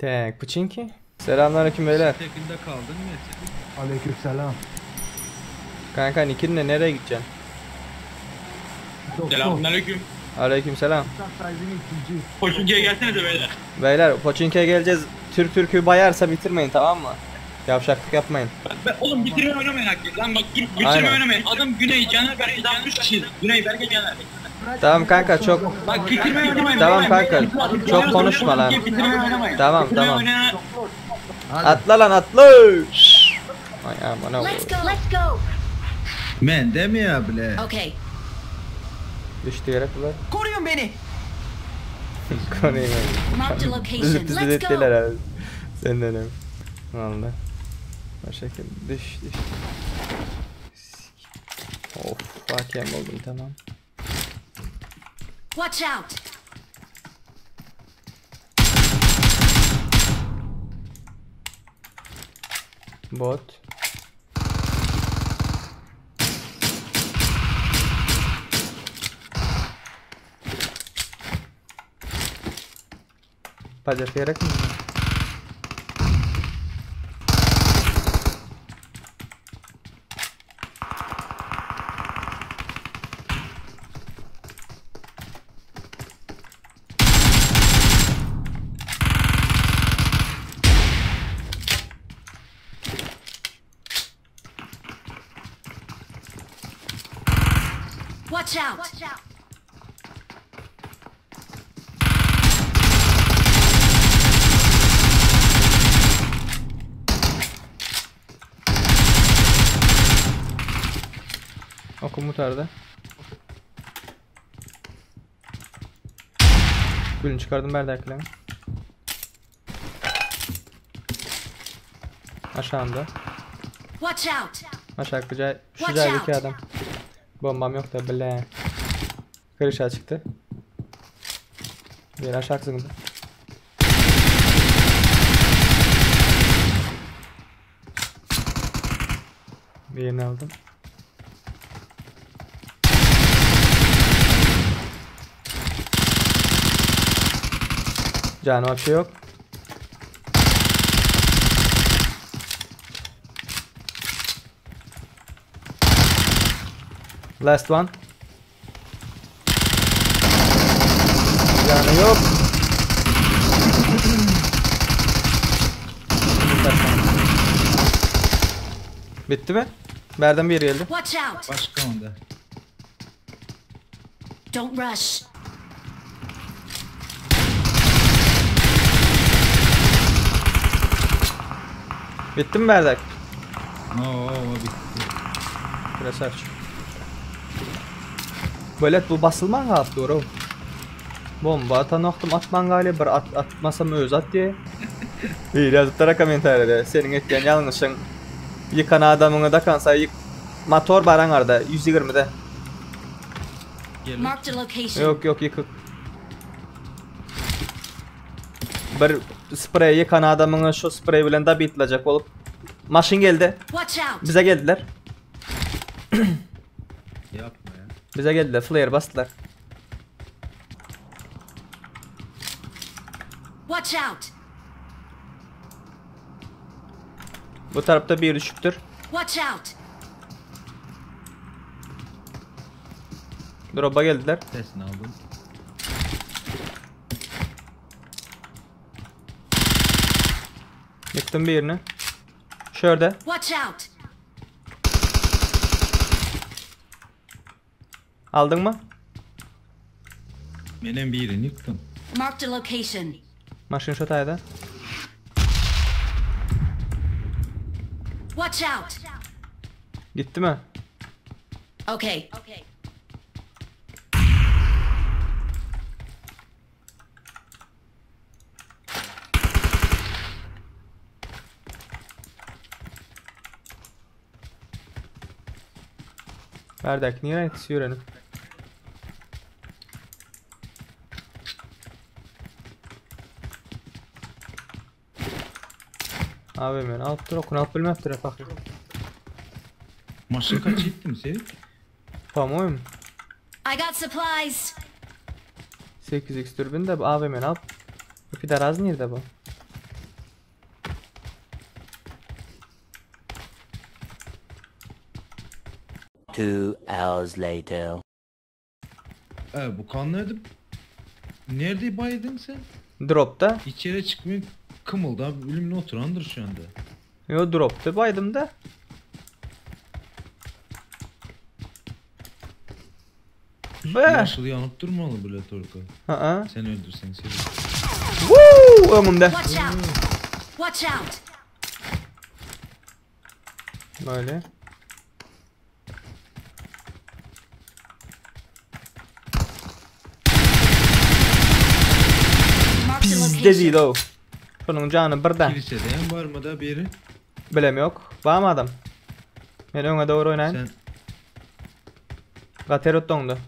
Tak, Pochinki. Selamünaleyküm beyler. Tekinde kaldın mı? Aleykümselam. Kanka Nikin'le nereye gideceksin? Selamünaleyküm. Aleykümselam. Uçak sahibinin ikinci. Koşuncuya gelsenize beyler. Beyler Pochinki'ye geleceğiz. Türk Türk'ü bayarsa bitirmeyin tamam mı? Yavşaklık yapmayın. Ben, oğlum bitirme oynamayın hakikaten. Lan bak dur, bitirme Aynen. oynamayın. Adam Güney Caner Berke daha 3 kişiyiz. Güney Berke Caner. Tamam kanka çok Bak bitirme oynamayın. Tamam oynamayın. kanka, Bitirme çok oynamayın. konuşma lan. Bitirme oynamayın. Tamam, Bitirme tamam. oynayana- Atla lan atla. Ay aman Let's go. Let's go. Men de mi ya bile? Okay. Düştü yere bunlar. Koruyun beni. Koruyun beni. Marked a location. Bizi bizi Let's go. ettiler abi. Senden hem. Vallahi. Başka düş düş. Of hakem oldum tamam. Watch out. Bot. Bacak gerek mi? Watch out. Okum mutarda. Gülün çıkardım berdakilemi. Aşağımda. Watch out. Aşağı cay, şu Watch caydaki out. adam. Bombam yok da bile. Kırışa çıktı. Bir aşağı zıngdı. Birini aldım. Canıma bir şey yok. Last one. Canı yok. Bitti mi? Nereden bir geldi? Watch out. Başka onda. Don't rush. Bitti mi Berdak? Oo, o bitti. Biraz aç. Böyle bu basılman galyp doğru. Bomba atan wagtym atman galyp bir at atmasam öz at diye. Bir ýazypdyr kommentarýada. Seniň etýän ýalňyşyň ýykan adamyňy dakansa ýyk motor bar aňarda 120-de. Gelin. Marked a location. Yok yok ýykyk. Bir spreý ýykan adamyňy şu spreý bilen da bitlejek bolup maşyn geldi. Watch out. Bize geldiler. Yapma ya. Bize geldiler. Flare bastılar. Watch out. Bu tarafta bir düşüptür. Watch out. Drop'a geldiler. Sesini aldım. Yıktım birini. Şurada. Watch out. Aldın mı? Benim birini yıktım. Marked a location. Maşyn şu taýda. Watch out. Gitti mi? Okay. Berdak niye yetişiyor Abi men alyp dur, okun alyp bilmepdir fakir. Maşın kaç etti mi senin? По-моему. I got supplies. 8x dürbün de AVM'ni alıp. Bu pidar az nerede bu? Two hours later. E bu kan nerede? Nerede baydın sen? Dropda. İçeri çıkmıyor. Kımılda ölümle oturandır şu anda. Yo dropda baydım da. Be. Yaşıl yanıp durmalı bile Torka. Ha. Sen öldürsen seni. Woo! Öňümde. Watch out! Watch out! Böyle. Marked a Pizde location. değil o. Şunun canı birden. Kilisede hem var mı da biri? Bilem yok. Var mı adam? Men öňe doğru oynayın. Sen Gaterot dondu.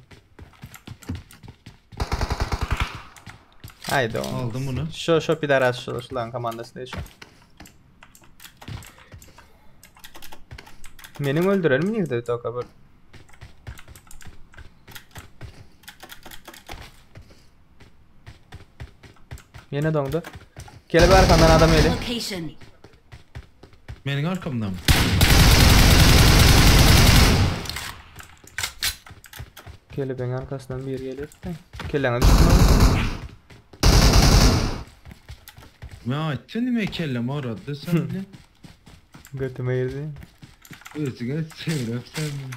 Haydi oğlum. aldın bunu. Şu şu pidaras şu şulan komandası değil şu. Benim öldürelim nerede toka bir. Yine dondu. Kelebe arkandan adam eli. Location. Benim arkamdan mı? Kelebeğin arkasından bir geliyor. Kellene düştüm. Ne ettin mi kellem aradı sen bile. Götüme girdi. Özüne sevirip sen bile.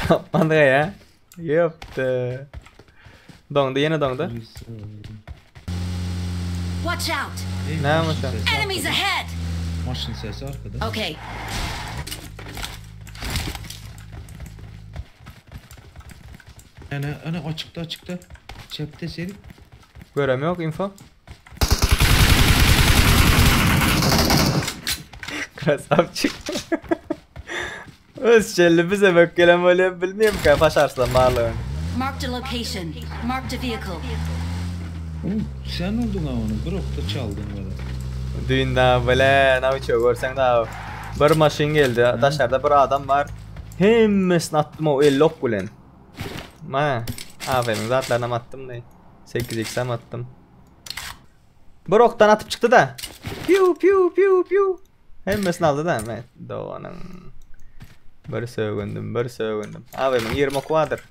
Tapmadı ya. Yaptı. Dondu yine dondu. Watch out! Ey, Ne maşın yapmış o? sesi Enemies arkada. ahead! Maşın sesi arkada. Okay. Yani hani açıkta açıkta. Çepte seri. Görem yok info. Krasavçık. Öz şelli bize bak gelen böyle bilmiyorum ki başarslan bağlı. Marked a location. Marked a vehicle. Oğlum sen oldun ha onu. Bırak da çaldın böyle. Düğün daha böyle ne uçuyor görsen daha. Bir maşın geldi. Dışarıda bir adam var. Hemmesini attım o el lok bilen. Ma, AVM'nin zatlarına attım da. 8x'e attım. Bir oktan atıp çıktı da. Piu piu piu piu. Hemmesini aldı da. Men doğanın. Bir sögündüm, bir sögündüm. AVM'nin 20 oku vardır.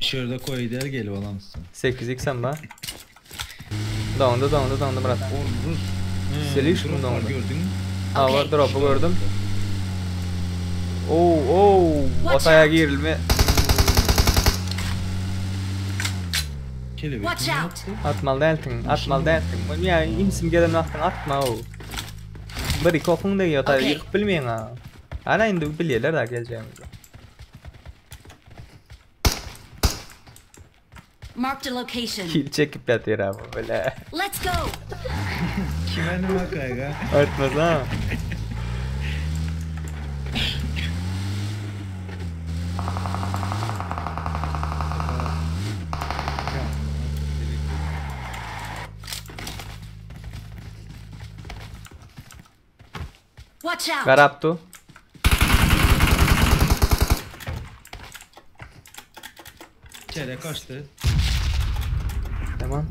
Şurada koy der gel balansın. 8x'em var. Dondu, dondu, dondu Murat. Oğlum Rus. He, Seliş mi drop var dondu? gördün mü? Ha var Okay. drop'u gördüm. Oo, oo, Watch otaya out. girilme. Kelebek Watch mi out. yaptı? Atmalı değilsin, atmalı değilsin. Ya imsim gelen vaxtın atma o. Bir iki okun da yatağı Okay. yıkıp bilmeyin ha. Hala indi bilirler daha geleceğimizi. Marked a location. Kil çekip yatıyor abi böyle. Let's go! Kime ne bakay ha? Artmaz ha. Watch out! Garaptu. İçeri kaçtı. Tamam.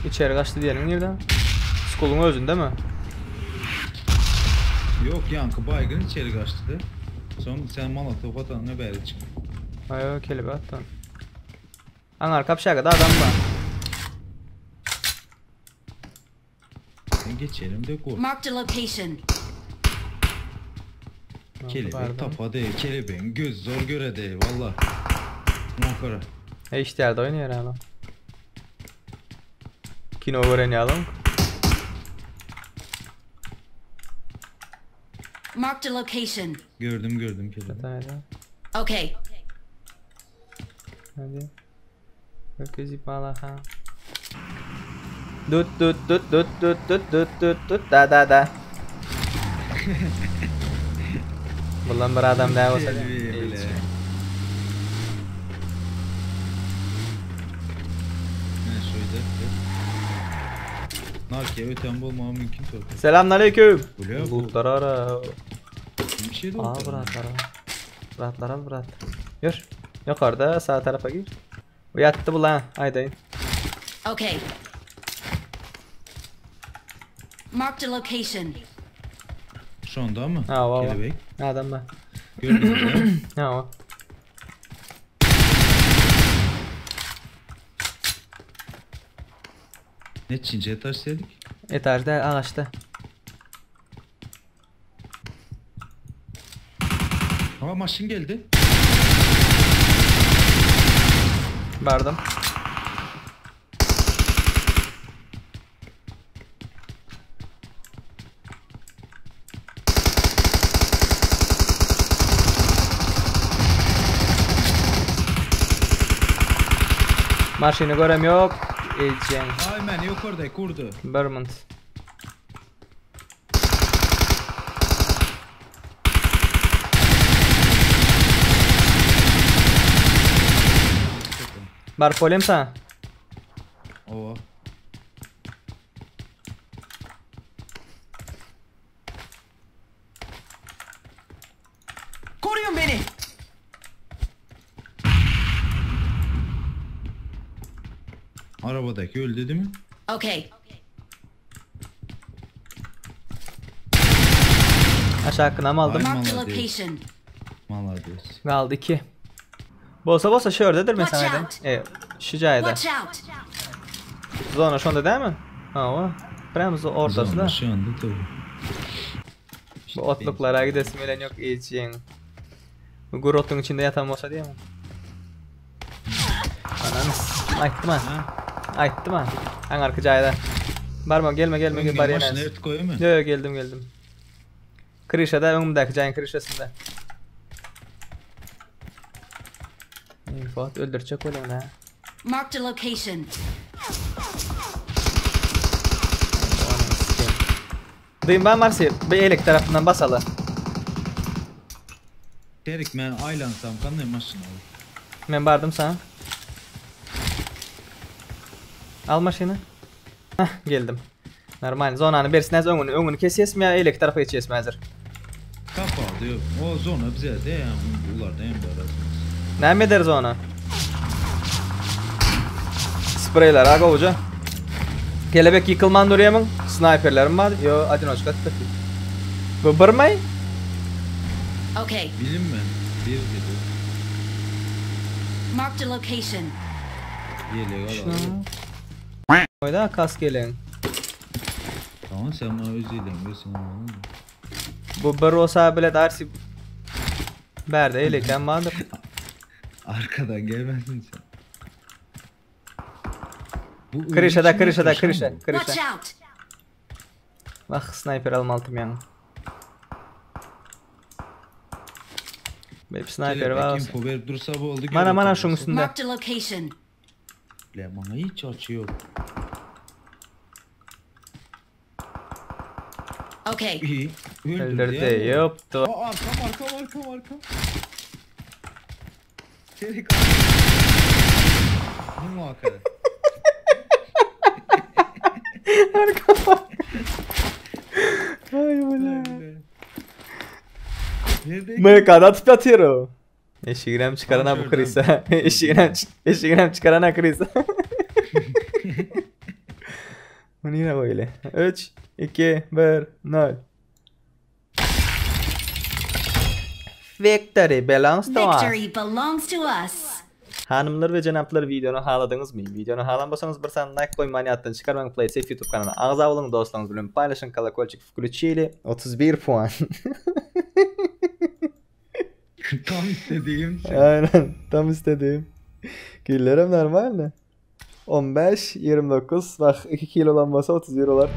İçeri kaçtı diyelim nerede? Skulun özünde mi? Yok yankı baygın içeri kaçtı. Son sen Molotov atanına beri çık. Ayo kelebe attın. An arka bir adam var. Ben geçelim de kork. Marked a location. Kelebek tapa değil, kelebeğin göz zor göre değil valla. Makara. E işte yerde oynuyor adam. Kino öğrenelim. Marked a location. Gördüm gördüm kelebeği. Hadi. Okay. Hadi. Öküzü bala ha. Dut dut dut dut dut dut dut dut dut da da da. Bundan bir adam daha olsa. Kelebeği bile. Ne şöyle. Narkiye öten bulmam mümkün tabii. Selamünaleyküm. Bu ne bu? Bulutlar ara. Bir şey de Al oldu. bıraklar al. Bıraklar al bırak. Yür. Yukarıda sağ tarafa gir. Bu yattı bu lan. Haydi. Okay. Marked a location. Şonda mı? Ha, va, va. Kelebek. Adam bar. Gördün mü? Ha. Ne Çince taş dedik? Etajda agaçda. Ama maşın geldi. Bardym. Maşyny görem ýok. Ejeň. Ay men yok orada kurdu. Bermont. Bar polem sana. Ova. Koruyun beni. Arabadaki öldü değil mi? Okay. Aşağı aldım. Ay. Marked a Malades. location. Malades. Galdy 2. Bolsa bolsa şördedir Watch mesela. out. E, şu jaýda. Watch out. Zona şonda değil mi? Ha o. Prem ortasında. Zona şu anda tabii. Bu otluklara gidesim gelen yok iyiciğin. Bu grotun içinde yatan olsa diye mi? Ananı s- Aýtdym ha. Ha? Aýtdym ha. Aň arka jaýda. Barma gelme gelme gel barýan. Maşyn ert koyuyor mu? Yo yo geldim geldim. Krişada öňümdäki jaýyň krişasynda. Info öldürjek bolýan ha. Marked a location. Dıyım ben Marsi, bir elek tarafından basalı. Terik men aylansam kanday maşyn al. Men bardım sana. Al maşını. Hah geldim. Normal zonanı bersin öňünü öňünü kesesmi ya elek tarafa geçesmi hazır. Kapalı yok. O zona bize de yani ular da hem de arasınız. Näme eder zona? Spreyler aga hoca. Kelebek yıkılman durýamyň? Sniperlerim var. Yo, adinoçka tuttu. Bu birmay? Okay. Bilim mi? Bir dedi. Marked a location. Yelek al. Oyda kask gelen. Tamam sen bana özüyle sen bana. Bu bir olsa bile darsi Berde eleken vardır. Arkadan gelmezsin sen. Bu Krişada ölüm krişada için krişa mi? Watch krişa. out. Bak sniper almaltım yani. Bir sniper Kelebek var. info verip dursa bu oldu. Mana mana görüntü şunun olsa. üstünde. Marked a location. Le bana hiç açı yok. Okay. İyi. Öldürdü Öldürdü. ya. Yoptu. Aa, arkam arkam arkam arkam. Terik Ne muhakkak. Ay ulan. Nerede? MK'da atıp atıyor o. Eşiğinem çıkarana bu Tam krize. Eşiğinem, eşiğinem çıkarana krize. Bu yine böyle. 3, 2, 1, 0. Victory belongs to us. Victory belongs to us. Hanımlar ve cenaplar videonu haladınız mı? Videonu halanmasanız bir sen like koymayı atın çıkarmayın Play Safe YouTube kanalına. Ağza olun dostlarınız bilen paylaşın kalakolçik включили 31 puan. Tam istediğim şey. Aynen tam istediğim. Killerim normal mi? 15, 29 bak 2 kilo lambası 31 olar.